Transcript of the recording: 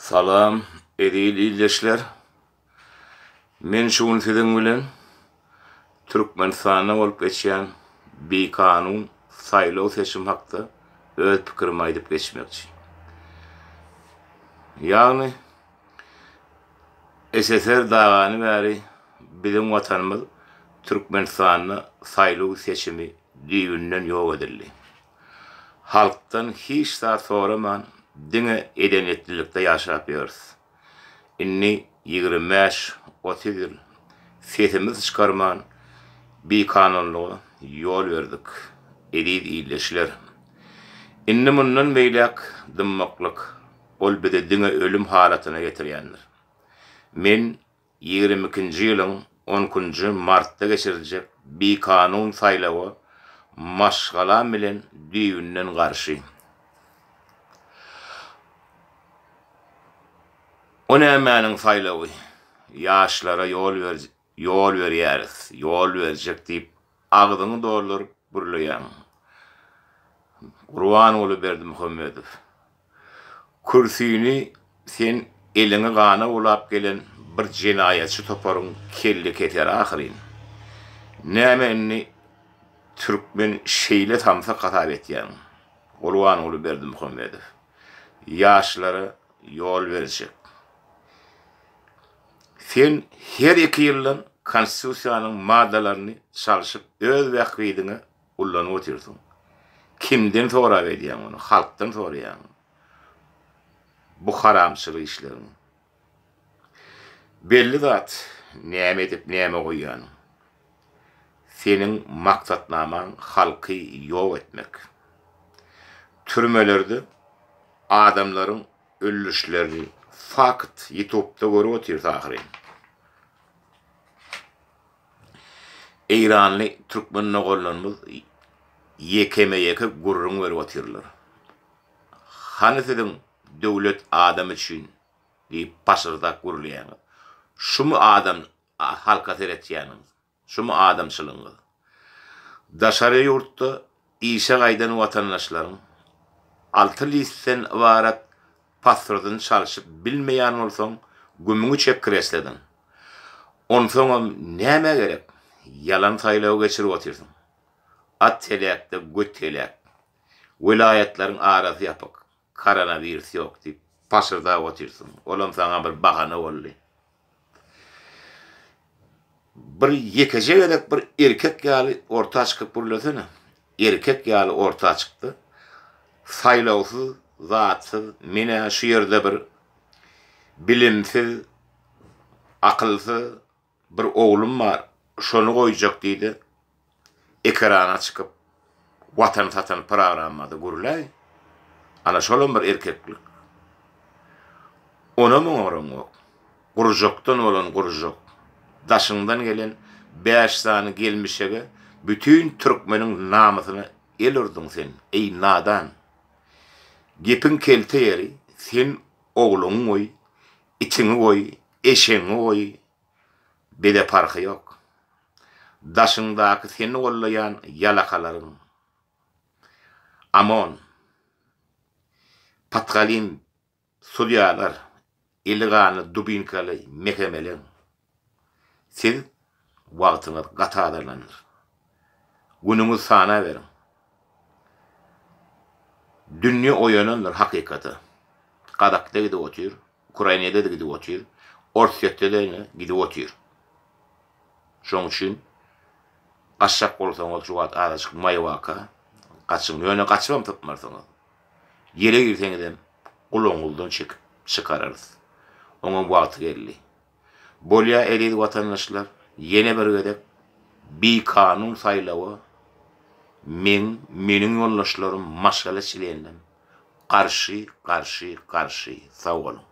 Salam eziz ildeşler. Men şu gün siziň bilen Türkmenistanda bolup geçýän bikanun saýlaw seçim hakda öz pikirimi aýdyp geçmekçi. Ýagny SSR dagany bäri biziň watanymyz Türkmenistanda saýlaw seçimi düýbünden ýok edildi. Halkdan hiç zat soraman diňe edenetlilikde ýaşap ýörüs. Indi 25, 30 ýyl sesimiz çykarman bikanunlyga ýol berdik, eziz ildeşler. Indi mundan beýläk dymmaklyk ol bizi diňe ölüm halatyna getirýändir. Men Ýigrimi ikinji ýylyň on ikinji martda geçiriljek bikanun saýlawa maşgalam bilen düýbünden garşy. O nämäniň saýlawy? Ýaşlara ýol ýol berýäris, ýol berjek diýip agzyňy dolduryp gürleýäň. Gurbanguly Berdimuhamedow. Kürsini sen eliňi gana bulap gelen bir jenaýatçy toparyň kelle keseri ahyryn. Näme indi türkmen şeýle samsyk hasap etýäň Gurbanguly Berdimuhamedow. Ýaşlara ýol berjek. Sen her iki ýyldan konstitusiýanyň maddalaryny çalşyp öz bähbidiňe Ullanyp otyrsyň. Kimden sorap edýäň ony? Halkdan soraýaň. Bu haramçylyk işleriňi. Belli zat, näme edip näme goýýanyň. Seniň maksatnamaň halky ýok etmek. Türmelerde adamlaryň öldürişlerini fakt ýutubda görüp otyrys ahyryn. Eýranly türkmen doganlarymyz ýekeme-ýeke gürrüň berip otyrlar. Hany siziň döwlet adam üçin diýip paşyrdap gürleýäňiz. Şumy adam halka seretýäniňiz? Şumy adamçylygyňyz? Daşary ýurtda işe gaýdan watandaşlaryň alty listden ybarat Pastordyny çalşyp bilmeýän bolsaň gümüňi çek kresledan. Onsoňam nämä gerek ýalan saýlaw geçirip otyrsyň. At heläkde göt heläk. Welaýatlaryň arasy ýapyk. Koronawirus ýok diýip paşyrdap otyrsyň. Olam saňa bir bahana boldy. Bir ýekeje gezek bir erkek ýaly orta çykyp gürlesene. Erkek ýaly orta çykda saýlawsyz, zatsyz men-ä şu ýerde bir bilimsiz, akylsyz bir oglum bar, şony goýjak diýde ekrana çykyp watan satan programmada gürläý. Ana şolam bir erkeklik. Onam oňaraňok. Gurjakdan bolan gurjak. Daşyňdan gelen bäş sany gelmişege bütin türkmeniň namysyna el urduň sen, eý nadan. Gepiň kelte ýeri sen ogluňy goý, itiňi goý, eşegiňi goý, bize parhy ýok. Daşyňdaky seni gollaýan ýalakalaryň Amon, Patgalim sudýalar, eli ganly dubinkaly mekemeleň. Siz wagtyňyz gaty azalandyr. Günüňizi sanaberiň. Dünýe oýanandyr hakykata. Gazakda gidip otyr, Ukrainada-da gidip otyr, Orsýetde-de ine gidip otyr. Şoň üçin gaçjak bolsaňyz şu wagt azajyk maý waka gaçyň. Ýöne gaçybam sypmarsyňyz. Ýere girseňizem gulagyňyzdan çekip çykararys. Oňam wagty geldi. Bolýa eziz watandaşlar, ýene bir gezek bikanun saýlawa meň, meniň ýoldaşlarym, maşgala çlenlem garşy, garşy, garşy. Sag boluň.